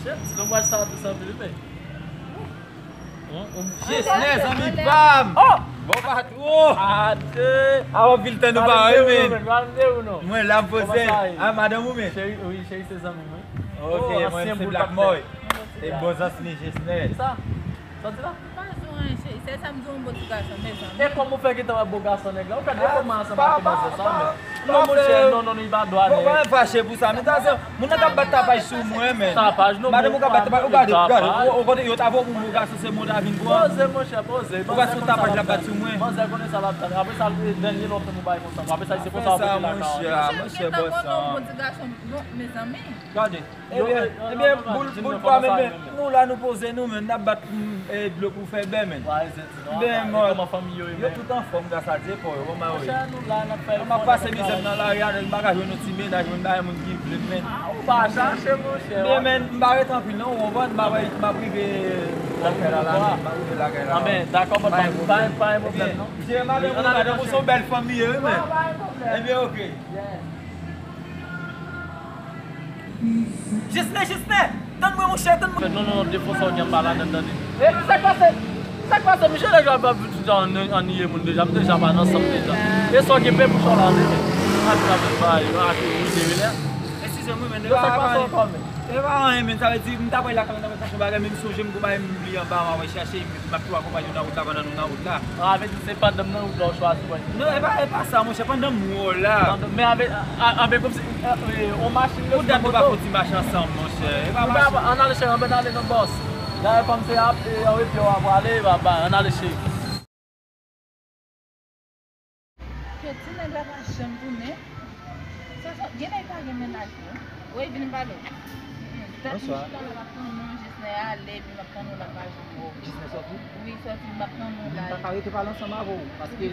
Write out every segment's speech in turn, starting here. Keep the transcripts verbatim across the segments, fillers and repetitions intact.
Ti lonbraj sa dous anpil wi men. Jesnè, zanmi pa m. Oh! Bon patwon. Ade. A w ap vin tann ou pa wi men. Mwen la m poze. A madanm ou men. Cheri, wi, cheri se zanmi mwen. Ok, mwen se Black Moy. E bon zanmi Jesnè. Sa? Sa di la? Pa di w anyen, cheri. Sèl sa m di w, yon bon ti gason, mezanmi. E kòman w fè gentan wè bon gason nèg la? Ou fè de kòman ansanm ak manzè sa, men? Non, monchè, non, non, non, li pa dwa nèg. Mwen fache pou sa, men sa se moun nan k ap bat tapaj sou mwen, men. Tapaj, non, madanm ou k ap bat tapaj, ou gade, gade, ou kote yo ta voye pou bon gason, se moun ta vin pran. Poze, monchè, poze. Ou pa sou tapaj la bat sou mwen. Manzè konnen sa l ap tann. Apre sa, dènye lòt moun bay konsa. Apre sa, se konsa ou mete lakay ou. Monchè, monchè, bòs sa. Bon ti gason, bon, mezanmi. Gade. Ebyen, ebyen, boul, boul pa men, men, nou la nou poze nou men, n ap bat, mm, e, dlo pou fè bè men. Ben, mwen, yo tout anfòm gras a Dye, pa yo, kòman yo ye? Mwen ap pase mizè m nan lari a, m pa ka jwenn yon ti mennaj, mwen, m pa yon moun ki vle m men. Ou pa chache, monchè. Men, men, m pa ret anpil non, ou konprann, m ap, m ap rive lakay la, la, m ap rive lakay la. Anben, dakò, pa, pa, pa, pa gen pwoblèm non. Jere madanm ou, madanm ou se yon bèl fanm li ye wi men. Ebyen, ok. Jesnè, Jesnè! Tann mwen, monchè, tann mwen! Non, non, non, defo sa w gen anba la, tande, tande. E, sa k pase? Sa k pase? Misye deja pa anniye moun deja, m deja pa nan sanm deja. E sa w gen, pe bouch w la, men. Ak sa, men, ba, yo, ak ide, wi, lè. Eskize m, wi, men, e pa anyen, men, sa vle di, m ta pral lakay, m ta pral chache yon bagay, men m sonje m gon bagay m bliye anba, m a chache, m ap tou akonpaye w nan wout la, pandan nou nan wout la. A, vle di se pandan m nan wout la w chwazi wè. Non, e pa, e pa sa, monchè, pandan m wè w la. Pandan, men avè, a, avè kòmsi, e, e, on machin. Pou dat nou pa fouti mache ansanm, monchè. E pa mache. Ann ale, cheri, ann ale non, bòs. Dayè, kòm se ap, e, an repye w ap prale, papa, ann ale, cheri. Ke ti nèg la pa janm tounen. Sa, sa, gen nèg pa gen mennaj vre. Woy, vin m pale w. Mm, dat misye la, m ap tann ou, Jesnè ale, epi m ap tann ou la, m pa janm wè w. Jesnè sòti? Wi, sòti, m ap tann ou la. M pa ka rete pale ansanm avè w, paske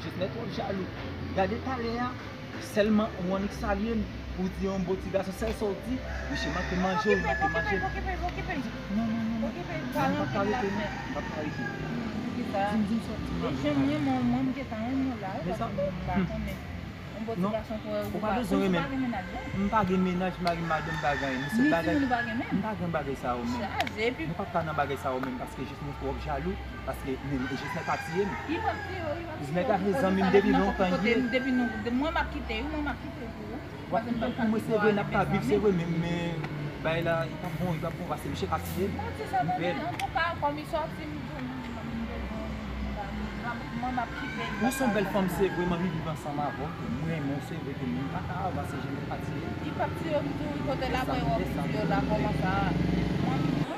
Jesnè twòp jalou. Gade talè a, sèlman ou annik salye m, ou di yon bon ti gason, sèl sa w di, misye manke manje, ou manke manje. Non, non, non, non. M pa ka rete, non. M pa ka rete. Di m, di m sòti, mwen, mwen, mwen, mwen, m gentan renmen w la, wi, paske m pa konnen. Yon bon ti gason pou ou pa bezwen renmen. M pa gen mennaj, m pa gen madanm, m pa gen anyen. M se bagay. M pa gen bagay sa yo menm. Mwen pa ka nan bagay sa yo menm paske jis nou twòp jalou, paske men jis nèg pa tiye m. Jis nèg a se zanmi m depi lontan l ye. Depi nou, mwen m ap kite, wi, mwen m ap kite pou ou. W ap kite pou mwen, se vre, n ap ka viv, se vre, men, men bagay la, li p ap bon, li p ap bon, paske misye ka tiye m. M pè. Antouka, kòm li sòti, m di w, m, m, m, m, m, m ap kite. Ou se yon bèl fanm, se vre, m anvi viv ansanm avè w tou. M renmen w, se vre, ke men m pa ka avanse, jan m pa tiye m. Li p ap tiye w ditou, wi, kote l ap wè w ap di yo la, kòman sa? Mwen, mwen, mwen,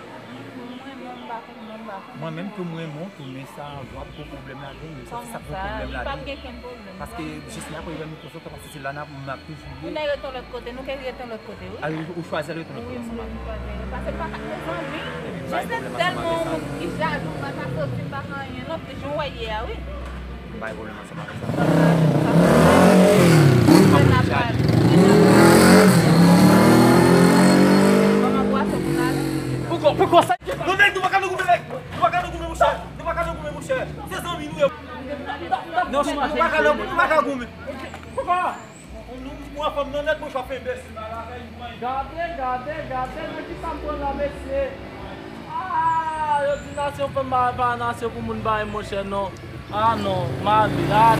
mwen, mwen, m pa konn, mwen, m pa konn. Mwen menm tou, m renmen w tou, men sa, w ap gen pwoblèm ladan l, se sa k gen pwoblèm ladan l. Paske jis la, pou l vin konsa, paske se la n ap, n ap toujou ye. Ou nèk ret yon lòt kote, nou ke ret yon lòt kote, wi. A, ou, ou chwazi al ret yon lòt kote ansanm avè l. Wi, m, m chwazi. Paske m pa ka, mezanmi, Jesnè tèlman yon moun ki jalou, m pa ka soti, m pa ka anyen, non, jan w wè l ye a, wi. M pa gen pwoblèm ansanm avè sa. Kòman bwason pou n ale? Poukò, poukò sa? Non, nèg, nou pa ka nan goumen, nèg. Nou pa ka nan goumen, monchè. Nou pa ka nan goumen, monchè. Se zanmi nou ye. Non, nou pa ka nan, nou pa ka goumen. Poukò? Ou, ou, ou anfòm non nèt, monchè, w ap fè enbesil la, la, la. Gade, gade, gade nan kisa m pran la, mesye. Ah, yo di nasyon fanm pa, pa nasyon pou moun bay, monchè, non. Ah, non, m ale, ah.